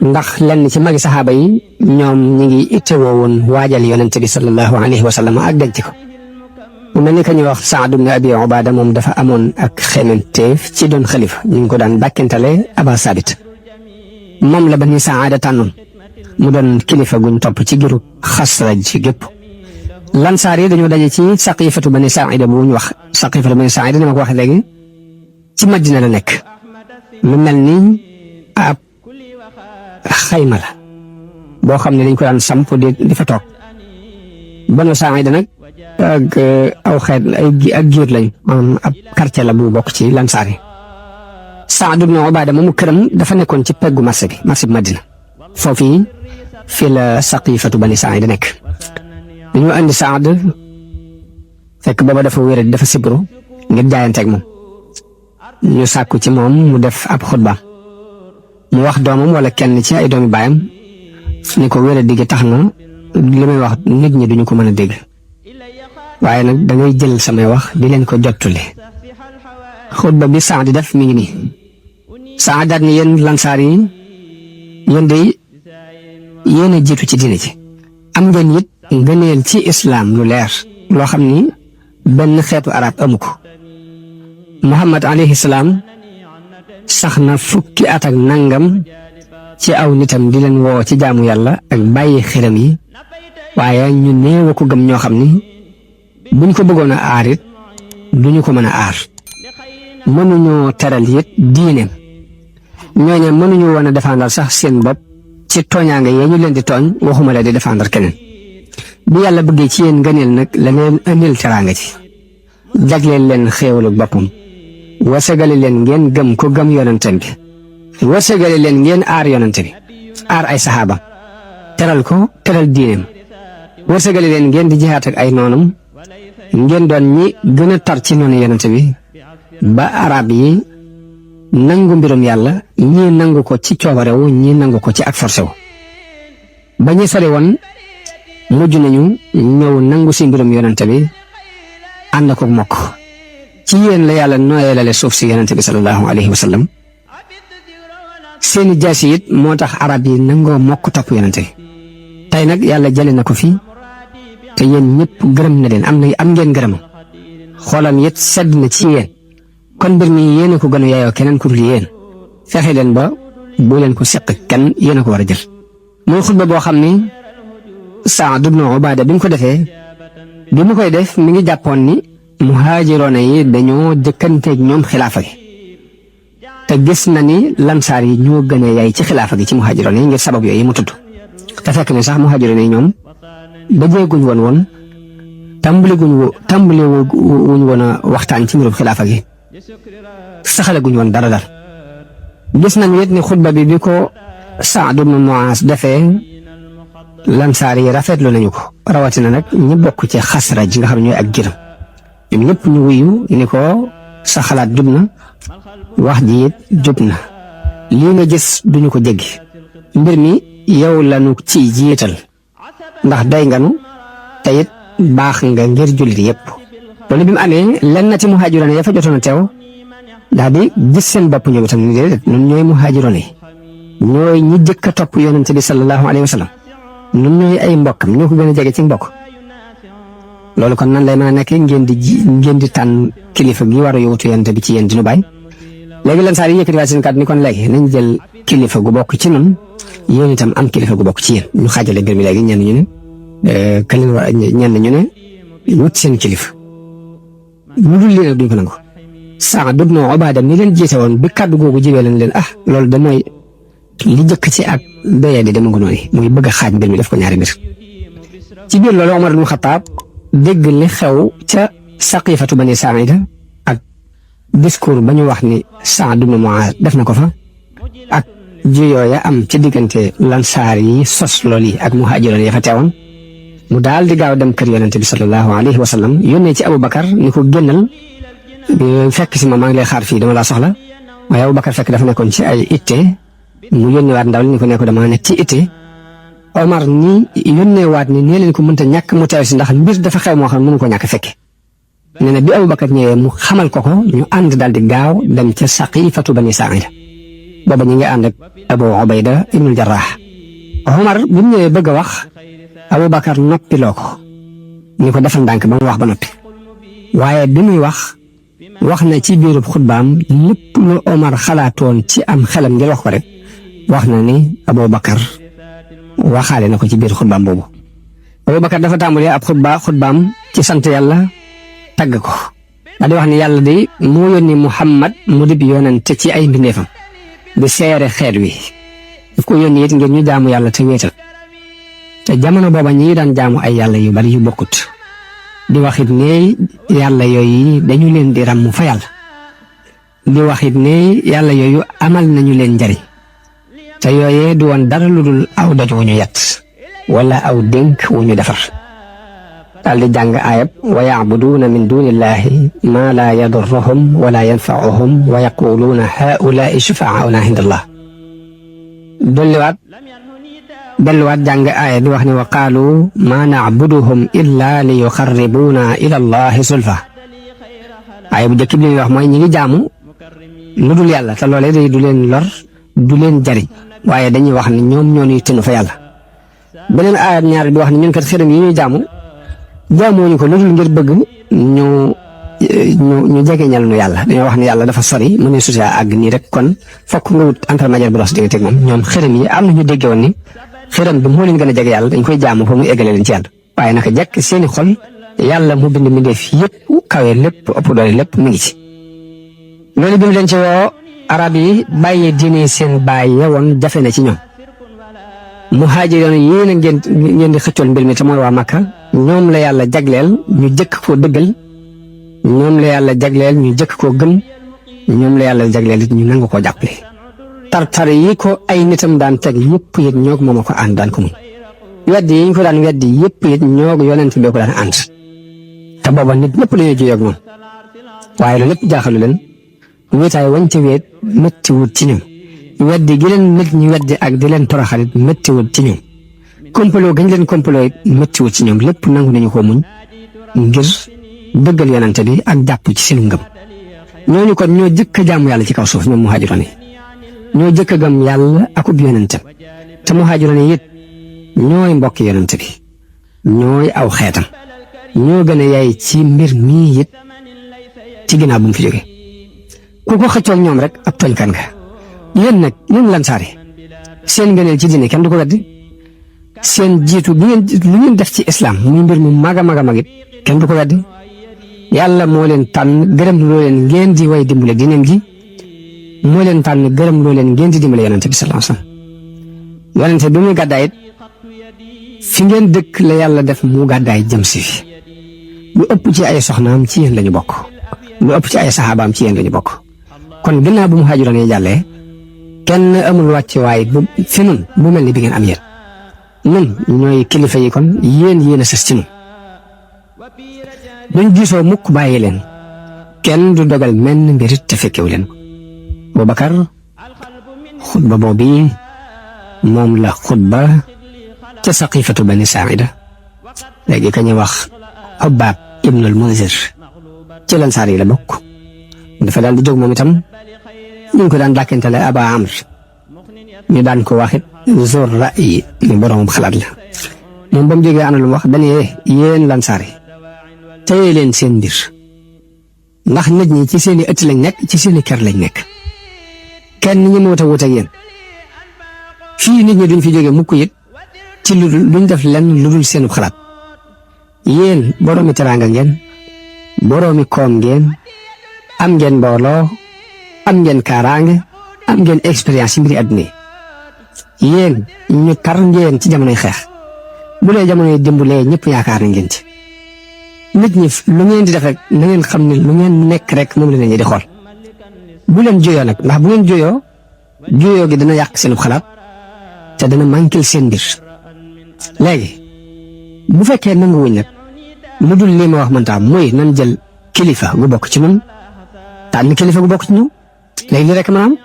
ndax lenn ci magi saxaaba yi ñoom ñi ngi ittewoo woon waajal yonente bi sallallahu alayhi wa sallam ak denc ko mu mel ni ka ñuy wax Saad ibn Abi Ubaada moom dafa amoon ak xementeef ci doon xalifa ñu ngi ko daan bàkkentale Aba Saabit moom la Bani Saada tànnoon mu doon kilifa guñ topp ci giru Xasraj ci gépp lansaar yi dañoo daje ci saqifatu Bani Saida bu ñu wax saqifatu Bani Saida ni ma ko waxee léegi ci Madina la nekk lu mel ni ab xayma la boo xam ne dañ ko daan samp di fa toog Banu Saida nag ak aw xeet ak giir lañ maanaam ab quartier la bu bokk ci lansaar yi Saad ibn Ubaada moomu këram dafa nekkoon ci peggu marché bi Madina foofu fii la saqifatu Bani Saida nekk dañoo andi Saad fekk booba dafa wér dafa sibru ngir jaayanteeg moom ñu sàkku ci moom mu def ab xutba mu wax doomam wala kenn ci ay doomi baayam ni ko wér digg tax na li may wax nit ñi duñu ko mën a dégg waaye nag dangay jël samay wax di leen ko jottule xutba bi Saad def mi ngi nii Saad daat ni yéen lansaar yi yéen day yéen a jiitu ci diine ji am ngeen it ngëneel ci islaam lu leer loo xam ni benn xeetu arab amu ko Muhammad alayhi salaam sax na fukki at ak nangam ci aw nitam di leen woo ci jaamu yàlla ak bàyyi xiram yi waaye ñu néew a ko gëm ñoo xam ni buñ ko bëggoon a aar it duñu ko mën a aar mënuñoo teral it diineem ñooñu mënuñu woon a défendre sax seen bopp ci tooñaange yee ñu leen di tooñ waxuma la di défendre keneen bi yàlla bëggee ci yéen ngëneel nag la leen indil teraanga ci jagleel leen xéewalu boppam wasagale leen ngeen gëm ko gëm yonente bi wasagale leen ngeen aar yonente bi aar ay saxaaba teral ko teral diineem wasagale leen ngeen di jihaat ak ay noonam ngeen doon ñi gën a tar ci noonu yonente bi ba arab yi nangu mbirum yàlla ñii nangu ko ci coobarewu ñii nangu ko ci ak forcé wu ba ñi sori woon mujj nañu ñëw nangu si mbirum yonente bi ànd ko mokk ci yéen la yàlla nooyelale suuf si yonente bi sallallahu alayhi wa sallam seeni jaasi it moo tax arab yi nangoo mokk topp yonente bi tey nag yàlla jële na ko fi te yéen ñëpp gërëm na leen am ngeen gërëmam xoolam it sedd na ci yéen kon mbir mi yéen a ko gën a yaayoo keneen ku dul yéen fexe leen ba bu leen ko seq kenn yéen a ko war a jël mooy xutba boo xam ni Saad ibn Ubaada bi mu ko defee bi mu koy def mi ngi jàppoon ni muhaajiroona yi dañoo jëkkanteeg ñoom xilaafa gi te gis na ni lansaar yi ñoo gën a yaay ci xilaafa gi ci muhaajiroona yi ngir sabab yooyu mu tudd te fekk ne sax muhaajiroona yi ñoom dajeeguñ woon tàmbali wuñ woon a waxtaan ci mbirum xilaafa gi saxale guñ woon dara gis nañ it ni xutba bi ko Saad ibn Muaaz defee lansaar yi rafetlu nañu ko rawatina nag ñi bokk ci Xasraj nga xam ne ñooy ak giram ñoom ñëpp ñu wuyu ni ko sa xalaat jub na wax ji it jub na lii nga gis duñu ko jéggi mbir mi yow lanu ci jiital ndax day nganu te it baax nga ngir jullit yëpp. loolu bi mu amee lenn ci muhaajiroon ya fa jotoon a teew daal di gis seen bopp ñoom itam ni déedéet ñun ñooy muhaajiroon yi ñooy ñi jëkk a topp yonente bi sallallahu alayhi wa sallam ñun ñooy ay mbokkam ñoo ko gën a jege ci mbokk. loolu kon nan lay mën a nekkee ngeen di tànn kilifa gi war a yowutu yonente bi ci yéen di nu bàyyi. léegi lan saa yi yëkkati waat seen kàddu ni kon léegi nañ jël kilifa gu bokk ci ñun yéen itam am kilifa gu bokk ci yéen ñu xaajale mbir mi léegi ñenn ñu ne kële war ñenn ñu ne wut seen kilifa lu dul lii nag duñ ko nangu. Saad ibn Ubaada mi leen jiite woon bi kàddu googu jibee leen loolu de mooy li jëkk ci ak doyee di dama ko noonu muy bëgg a xaaj mbir mi def ko ñaari mbir. ci biir loolu Omar ibn Xattaab dégg li xew ca Saqifatu Bani Saa'ida ak discours ba ñu wax ni Saad ibn Muaaz def na ko fa ak juyoo ya am ci diggante lansaar yi sos lool yi ak muhaajiroon ya fa teewoon mu daal di gaaw dem kër yonente bi sallallahu alayhi wa sallam yónnee ci Aboubacar ni ko génnal fekk si ma maa ngi lay xaar fii dama laa soxla waaye Aboubacar fekk dafa nekkoon ci ay itte mu yónneewaat ndaw li ni ko nekk dama nekk ci itte Omar ni yónneewaat ni nee leen ko mënta ñàkk mu teew si ndax mbir dafa xew moo xam ne mënu ko ñàkk fekke nee na bi Aboubacar ñëwee mu xamal ko ñu ànd daal di gaaw dem ca Saqifatu Bani Saa'ida booba ñu ngi ànd ak Abu Ubayda ibnul Jarraax Omar bu mu ñëwee bëgg a wax Aboubacar noppiloo ko ni ko defal ndànk ba mu wax ba noppi waaye bi muy wax na ci biirub xutbaam lépp lu Omar xalaatoon ci am xelam ngir wax ko rek wax na ni Aboubacar waxaale na ko ci biir xutbaam boobu. Aboubacar dafa tàmbalee ab xutbaam ci sant yàlla tagg ko daal di wax ni yàlla di moo yónni Muhammad mu dib yonente ci ay mbindeefam di seere xeet wi daf ko yónni it ngir ñu jaamu yàlla te wéetal te jamono booba ñi daan jaamu ay yàlla yu bari yu bokkut di waxit ne yàlla yooyu dañu leen di ràmm fa yàlla di waxit ne yàlla yooyu amal nañu leen njariñ te yooyee du woon dara lu dul aw doj wu ñu yat wala aw dénk wu ñu defar daal di jàng aayab wa yacbuduuna min dunillahi ma laa yadurruhum wala yanfauhum wa yaquluuna haulaai shufaauna inda allah delluwaat jàng aaya di wax ne wa qaalu ma nacbuduhum illa li yuqarribuuna ila allahi sulfa aaya bu jëkk bi li wax mooy ñi ngi jaamu lu dul yàlla te loolee day du leen lor du leen jariñ waaye dañuy wax ne ñoom ñoo ñuy tënnu fa yàlla beneen aaya ñaar di wax ne ñun kat xërëm yi ñuy jaamuñu ko lu dul ngir bëgg ñu jegeñal nu yàlla dañoo wax ne yàlla dafa sori mu ne suti àgg nii rek kon fokk nga wut intermédiaire bu dox si diggante ak moom ñoom xërëm yi am na ñu dégge woon ni xërëm bi moo leen gën a jege yàlla dañ koy jaamu fa mu eggale leen ci yàlla waaye naka jekk seeni xol yàlla mu bind mbindeef yëpp kawe lépp ëpp doole lépp mu ngi ci. loolu bi mu leen ci woo arab yi bàyyee diine seen baay yewoon jafe na ci ñoom muhaajiroon yéen a ngeen di xëccoon mbir mi te mooy waa Makka ñoom la yàlla jagleel ñu jëkk koo dëggal ñoom la yàlla jagleel ñu jëkk koo gëm ñoom la yàlla jagleel it ñu nangu koo jàppale. tartar yi ko ay nitam daan teg yëpp it ñoo moom a ko ànd daan ko muñ weddi yi ñu ko daan weddi yëpp it ñoo yonent bi ko daan ànd te booba nit ñëpp la ñuy juyoo ak moom waaye loolu lépp jaaxalu leen wéetaay wañ ci weet méttiwut ci ñoom weddi gi leen nit ñi weddi ak di leen toroxalit méttiwut ci ñoom complot gañ leen complot it méttiwut ci ñoom lépp nangu nañu ko muñ ngir dëggal yonent bi ak jàpp ci seen ngëm ñooñu kon ñoo jëkk a jaamu yàlla ci kaw suuf ñoom muhaajiroon yi ñoo jëkk a gëm yàlla akub yonentam te muhaajiroon yi it ñooy mbokki yonent bi ñooy aw xeetam ñoo gën a yaay ci mbir mii it ci ginnaaw bu mu fi jóge ku ko xëccoog ñoom rek ab tooñkan nga yéen lansaari seen ngëneel ci diine kenn du ko weddi seen jiitu lu ngeen def ci islam muy mbir mu mag a mag a mag it kenn du ko weddi yàlla moo leen tànn gërëm loo leen ngeen di way dimbale diineem ji moo leen tànn gërëm loo leen ngeen di dimbale yonente bi sallallahu alayhi wasallam yonente bi muy gàddaay it fi ngeen dëkk la yàlla def mu gàddaay jëm si fi lu ëpp ci ay soxnaam ci yéen lañu bokk lu ëpp ci ay saxaabaam ci yéen lañu bokk kon gannaaw bu muhaajiroon yi jàllee kenn amul wàcc waaye bu fi nun bu mel ni bi ngeen am yéen ñun ñooy kilifa yi kon yéen a sës ci ñun duñ gisoo mukk bàyyi leen kenn du dogal menn mbirit te fekkewu leen Boubacar xutba boobu moom la xutba ca saqifatu bani Saa'ida léegi ka ñuy wax Hubbaab ibnul Munzir ci Lansaar yi la bokk dafa daal di jóg moom itam ñu ngi ko daan dàkkantale Aba Amr ñu daan ko waxit Zur Ra'yi ni boroom xalaat la moom ba mu jógee ana lu mu wax dañuy yéen Lansaar yi téye leen seen mbir ndax nit ñi ci seeni ëtt lañ nekk ci seeni kër lañ nekk kenn ñi mu wut a wut ak yéen fii nit ñi duñ fi jóge mukk it ci lu duñ def lenn lu dul seenu xalaat yéen boroomi teraanga ngeen boroomi koom ngeen am ngeen mbooloo am ngeen kaaraange am ngeen expérience ci mbiri àdduna yéen ñu tar ngeen ci jamonoy xeex bu dee jamonoy dimbulee ñëpp yaakaar na ngeen ci nit ñi lu ngeen di def rek na ngeen xam ne lu ngeen nekk rek moom la ñuy di xool bu leen juyoo nag ndax bu ngeen juyoo gi dana yàq seen xalaat te dana manqué seen mbir léegi bu fekkee nangu wuñ nag lu dul lii ma wax man tam mooy nan jël kilifa gu bokk ci ñun tànn kilifa gu bokk ci ñun léegi li rek maanaam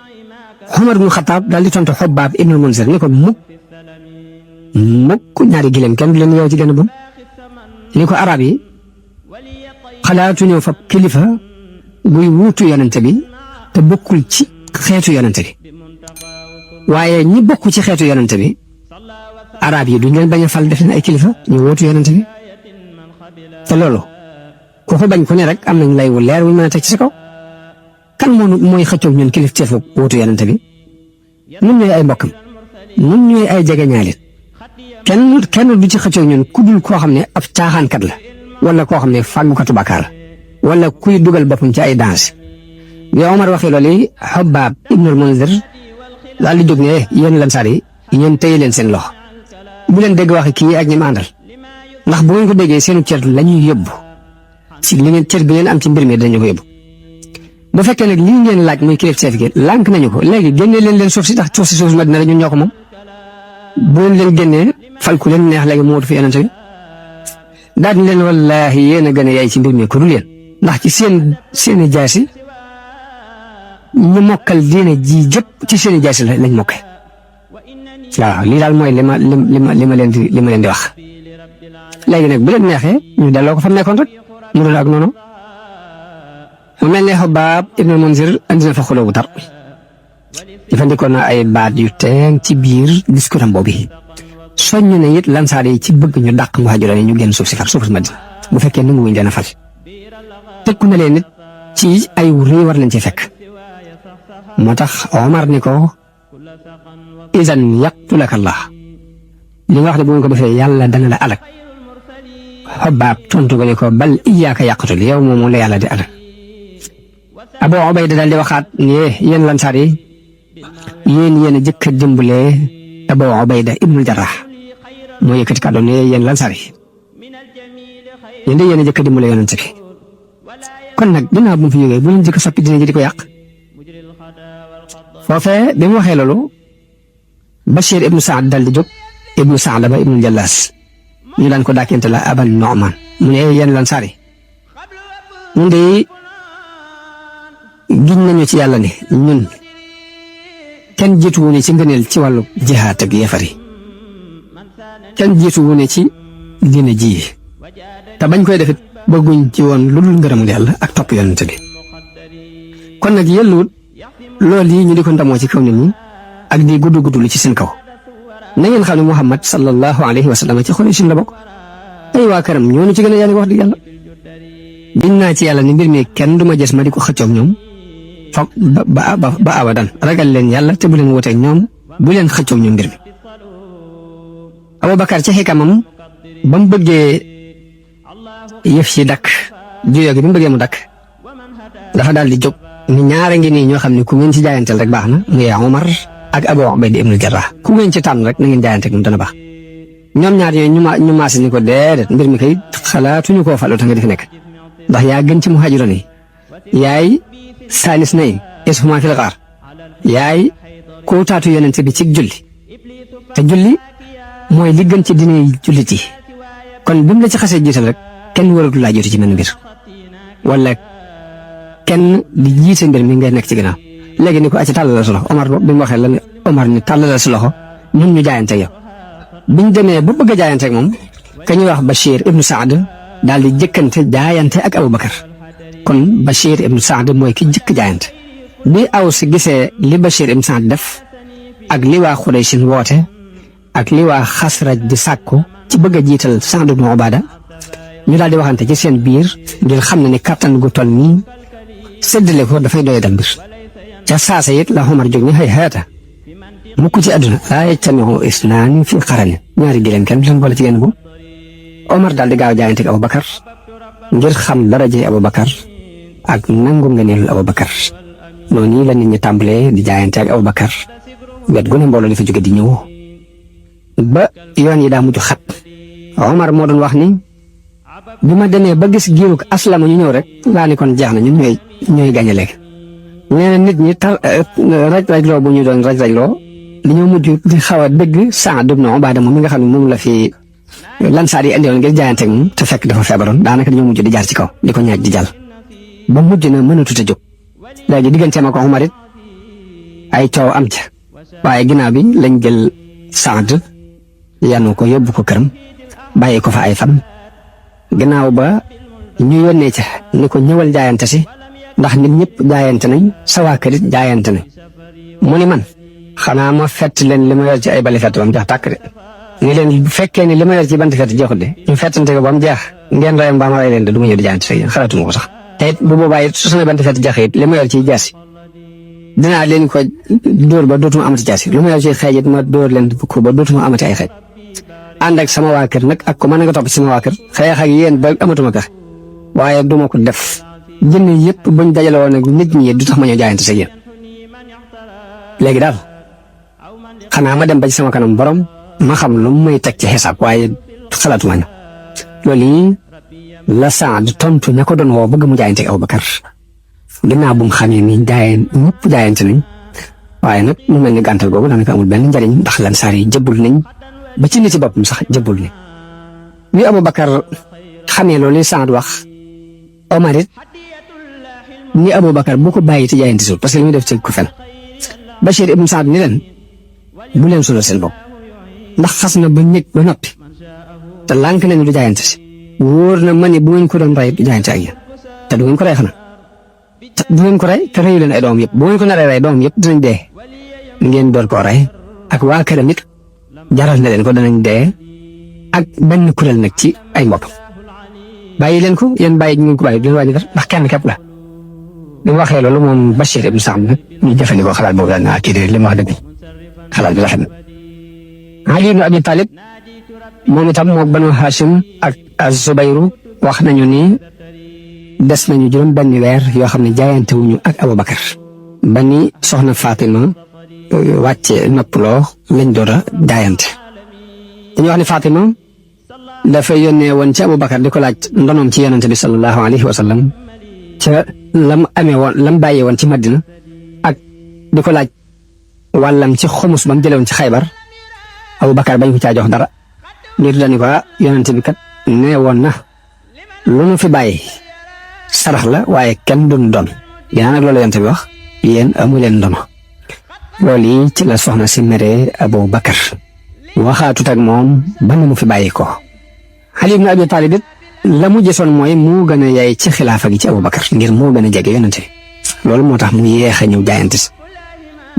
Umar ibnu Xattaab daal di tontu Hubbaab ibnul Munzir ni ko mukk ñaari gileem kenn du leen yow ci gën a bon ni ko arab yi xalaatu ñëw fab kilifa guy wuutu yonente bi te bokkul ci xeetu yonente bi waaye ñi bokk ci xeetu yonente bi arab yi duñ leen bañ a fal def leen ay kilifa ñu wuutu yonente bi te loolu ku ko bañ ku ne rek am nañ lay wu leer wuñ mën a teg ci sa kaw kan mooy xëccoog ñun kilifteefu wuutu yonente bi ñun ñooy ay mbokkam ñun ñooy ay jegeñaalit kenn du ci xëccoog ñun ku dul koo xam ne ab caaxaankat la wala koo xam ne fàggukatu bàkkaar wala kuy dugal boppam ci ay danse bi Omar waxee loolu Hubbaab ibnul Munzir daal di jóg ne yéen Lansaar yi yéen téye leen seen loxo bu leen dégg waxi kii ak ñi ma àndal ndax bu ngeen ko déggee seenu cër la ñuy yóbbu si li ngeen cër bi ngeen am ci mbir mi dañu ko yóbbu bu fekkee nag lii ngeen laaj muy kilifteef gi lànk nañu ko léegi génnee leen suuf si ndax suuf Madina la ñun ñoo ko moom bu leen génnee fal ku leen neex léegi mu wutu fi yonent bi daal di leen wallaahi yéen a gën a yaay ci mbir mi ku dul yéen ndax ci seeni jaasi ñu mokkal diine ji jëpp ci seeni jaasi lañ mokke waaw lii daal mooy li ma leen di wax léegi nag bu leen neexee ñu delloo ko fa nekkoon rek mu doon ak noonu mu mel ne Hubbaab ibnul Munzir andi na fa xuloo bu tar jëfandikoo na ay baat yu teen ci biir discours am boobu soññ na it Lansaar yi ci bëgg ñu dàq muhaajiroon yi ñu génn suuf si Madina bu fekkee nangu wuñ leen a fal tëkku na leen nit ci ay réew war lañ ci fekk moo tax Omar ni ko izan yaqtulaka Allah li nga wax ne bu ngeen ko defee yàlla dana la alak Hubbaab tontu ko ni ko bal iyyaaka yaqtul yow moom la yàlla di alak Abu Ubayda daal di waxaat ni yéen Lansaar yi yéen a jëkk a dimbalee Abu Ubayda ibnul Jarrah moo yëkkati kàddu ne yéen Lansaar yi yéen a jëkk a dimbalee yonent bi kon nag dinaa bu mu fi jógee bu leen jëkk a soppi dina ji di ko yàq foofee bi mu waxee loolu Bashir ibnu Saad dal di jóg ibnu Saalaba ibnu Jallaas ñu daan ko dàkkente la Aban Nu'man mu ne yéen Lansaar yi ñun de giñ nañu ci yàlla ne ñun kenn jiitu wu ne ci ngëneel ci wàllu jihaad ak yefar yi kenn jiitu wu ne ci diine ji te bañ koy defit bëgguñ ci woon lu dul ngërëmul yàlla ak topp yonent bi kon nag yelluwut loolu yi ñu di ko ndamoo ci kaw nit ñi ak di gudd lu ci seen kaw na ngeen xam ne Muhammad sallallahu alayhi wa sallam ci Quraysh la bokk ay waa këram ñoo ci gën a yàlla wax dëgg yàlla biñ naa ci yàlla ni mbir mi kenn du ma gis ma di ko xëccoog ñoom foog ba abadan ragal leen yàlla te bu leen wuteeg ñoom bu leen xëccoog ñoom mbir mi Abubakar ci xikamam ba mu bëggee yëf ci dakk juyoo gi bi mu bëggee mu dakk dafa daal di jóg ni ñaara ngi nii ñoo xam ne ku ngeen ci jaayanteel rek baax na muy Omar ak Abu Ubayda ibnul Jarrah ku ngeen ci tànn rek na ngeen jaayanteeg moom dana baax ñoom ñaar yooyu ñu maasi ni ko déedéet mbir mi kay xalaatuñu koo faloo ta nga di fi nekk ndax yaa gën ci muhaajiroon yi yaay saalis nayn ishuma fil ghaar yaay koo taatu yonent bi ci julli te julli mooy li gën ci diine jullit yi kon bi mu la ci xasee jiital rek kenn waratu laa jiitu ci mel mbir wala kenn di jiite mbir mi ngay nekk ci ginnaaw léegi ni ko acci tàllal sa loxo Omar bi mu waxee lan Omar ni tàllal sa loxo ñun ñu jaayante yow biñ demee ba bëgg a jaayante ak moom ka ñuy wax Bachir ibnu Saad daal di jëkkante jaayante ak Aboubacar kon Bachir ibnu Saad mooy ki jëkk jaayante bi Aws gisee li Bachir ibnu Saad def ak li waa Xuraysin woote ak li waa Xasraj di sàkku ci bëgg a jiital Saad ibnu Ubaada ñu daal di waxante ci seen biir ngir xam ne ni kattan gu toll nii séddale ko dafay doy dal mbir ca saasa it la Omar jóg ni xëy xeeta mukk ci àdduna laa yajtamiu isnaani fi qarani ñaari gileen kenn du leen boole ci genn bu Omar daal di gaaw jaayante ak Aboubacar ngir xam daraje Aboubacar ak nangu ngëneelu Aboubacar noonu la nit ñi tàmbalee di jaayante ak Aboubacar wet gu ne mbooloo li fa jóge di ñëw ba yoon yi daa mujj xat Omar moo doon wax ni bi ma demee ba gis giirug aslama ñu ñëw rek laa ni kon jeex na ñun ñooy gañe léegi nee na nit ñi raj-rajloo bu ñu doon raj-rajloo dañoo mujj di xaw a dëgg Saad ibn Ubaada moom mi nga xam ne moom la fi lansaar yi indiwoon ngir jaayante ak moom te fekk dafa feebaroon daanaka dañoo mujj di jaar ci kaw di ko ñaaj di jàll ba mujj na mënatut a jóg léegi digganteem ak Umar it ay coow am ca waaye ginnaaw bi lañ jël Saad yanu ko yóbbu ko këram bàyyi ko fa ay fan ginnaaw ba ñu yónnee ca ni ko ñëwal jaayante si ndax nit ñëpp jaayante nañ sa waa kër it jaayante nañ mu ni man xanaa ma fett leen li ma yor ci ay bali fett ba mu jeex tàkk de ni leen bu fekkee ni li ma yor ci bant fett jeexut de ñu fettante ko ba mu jeex ngeen rayam ba ma ray leen de du ma ñëw di jaayante si xalaatuma ko sax te it bu boobaa it su sama bant fett jeexee it li ma yor ci jaasi dinaa leen ko dóor ba dootuma amati jaasi lu ma yor ci xeej it ma dóor leen ko ba dootuma amati ay xeej ànd ak sama waa kër nag ak ko mën nga topp ci sama waa kër xeex ak yéen ba amatuma kër waaye duma ko def jënd yëpp buñ dajale woon nag nit ñi du tax ma ñëw jaayante sa yéen léegi daal xanaa ma dem ba ci sama kanam borom ma xam lu may teg ci xisaab waaye xalaatuma ñu loolu yi la Saad tontu ña ko doon woo bëgg mu jaayante ak Aboubacar ginnaaw bu mu xamee ni ñëpp jaayante nañ waaye nag mu mel ni gàntal googu daanaka amul benn njariñ ndax lansaar yi jëbbul nañ ba ci nit ci boppam sax jëbbul ni bi Aboubacar xamee loolu Saad wax Omar it ni Aboubacar bu ko bàyyi te jaayante sul parce que li muy def ci ku fen Bachir ibn Saad ni leen bu leen sulal seen bopp ndax xas na ba ñëg ba noppi te lànk nañu du jaayante si wóor na ma ni bu ngeen ko doon rey du jaayante ak yéen te du ngeen ko rey xanaa te du ngeen ko rey te reyu leen ay doom yëpp bu ngeen ko naree rey doom yëpp dinañ dee ngeen door koo rey ak waa këram it jaral na leen ko danañ dee ak benn kuréel nag ci ay mbokk bàyyi leen ko yéen bàyyi ngeen ko bàyyi du leen wàññi dara ndax kenn képp la bi mu waxee loolu moom Bachir ibn Saad nag ñu jëfandikoo xalaat boobu daal naa kii de li mu wax dëgg xalaat bi rafet na Ali ibn Abi Talib moom itam moog Banu Hashim ak Az-Zubayru wax nañu ni des nañu juróom benn weer yoo xam ne jaayante wuñu ak Aboubacar ba ni soxna Fatima wàcce noppaloo lañ door a jaayante dañu wax ne Fatima dafa yónnee woon ci Aboubacar di ko laaj ndonoom ci yonente bi sallallahu alayhi wa sallam ca lam amee woon lam bàyyee woon ci Madina ak di ko laaj wàllam ci xumus ba mu jëlee woon ci Xaybar Aboubacar bañ ko caa jox dara ngir dañu ko yonente bi kat nee woon na lu nu fi bàyyi sarax la waaye kenn duñ doon ginnaaw nag loolu yonente bi wax yéen amu leen ndono loolu yi ci la soxna si meree Aboubacar waxaatut ak moom ba na mu fi bàyyi ko Ali ibn Abi Talib it la mu gisoon mooy moo gën a yaay ci xilaafa gi ci Aboubacar ngir moo gën a jege yonente bi loolu moo tax mu yéex a ñëw jaayante si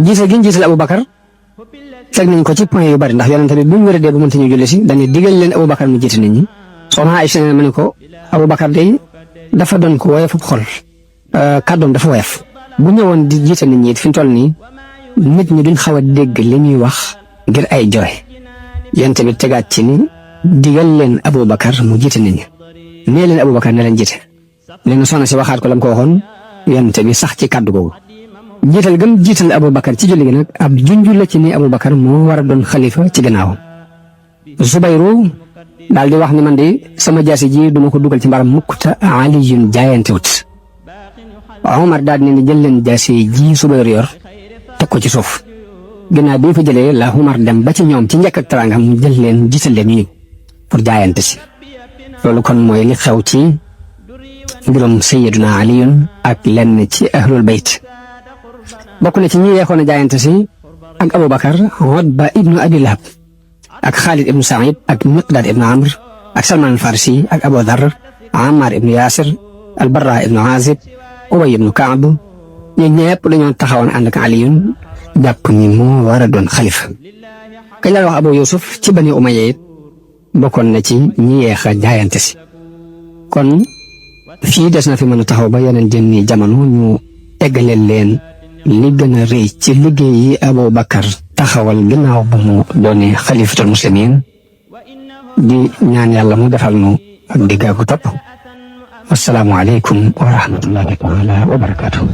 jiital gi ñu jiital Aboubacar teg nañ ko ci point yu bari ndax yonente bi bu ñu wéradee bu mënta ñu julli si dañuy digal leen Aboubacar mu jiite nit ñi soxna Aïcha ne ma ne ko Aboubacar day dafa doon ko woyof xol kàddoom dafa woyof bu ñëwoon di jiite nit ñi it fi mu toll nii nit ñi duñ xaw a dégg li ñuy wax ngir ay jooy yonente bi tegaat ci ni digal leen Aboubacar mu jiite nit ñi nee leen Aboubacar ne leen jiite leen soxna si waxaat ko lam ko waxoon yonente bi sax ci kàddu googu jiital gëm jiital Aboubacar ci julli gi nag ab junju la ci ni Aboubacar moo war a doon xalifa ci gannaawam Zubayru daal di wax ni man de sama jaasi ji duma ko dugal ci mbaram mukk te Aliyun jaayante wut Omar daal di ne jël leen jaasi ji Zubayru yor teg ko ci suuf ginnaaw bi fa jëlee la Umar dem ba ci ñoom ci njëkk ak teraanga mu jël leen jiital leen ñu pour jaayante si loolu kon mooy li xew ci mbirum Sayyiduna Aliyun ak lenn ci ahlul bayt bokk na ci ñi yeexoon a jaayante si ak Abubakar Utba ibnu Abi Lahab ak Xaalid ibnu Saïd ak Miqdaad ibnu Amr ak Salman al-Farsi ak Abu Dar Ammar ibnu Yaasir al-Barra ibnu Azib Ubay ibnu Kaab ñun ñëpp dañoo taxawoon ànd ak Aliyun jàpp ni moo war a doon xalifa kañ la wax Abu Yusuf ci Bani Umayya it bokkoon na ci ñi yeex a jaayante si kon fii des na fi mën a taxaw ba yeneen jënni jamono ñu eggaleel leen li gën a rëy ci liggéey yi Abu Bakar taxawal ginnaaw bu mu doonee xalifatul muslimin di ñaan yàlla mu defal nu ak digga gu topp wassalaamu aleykum wa rahmatullahi taala wa barakatuh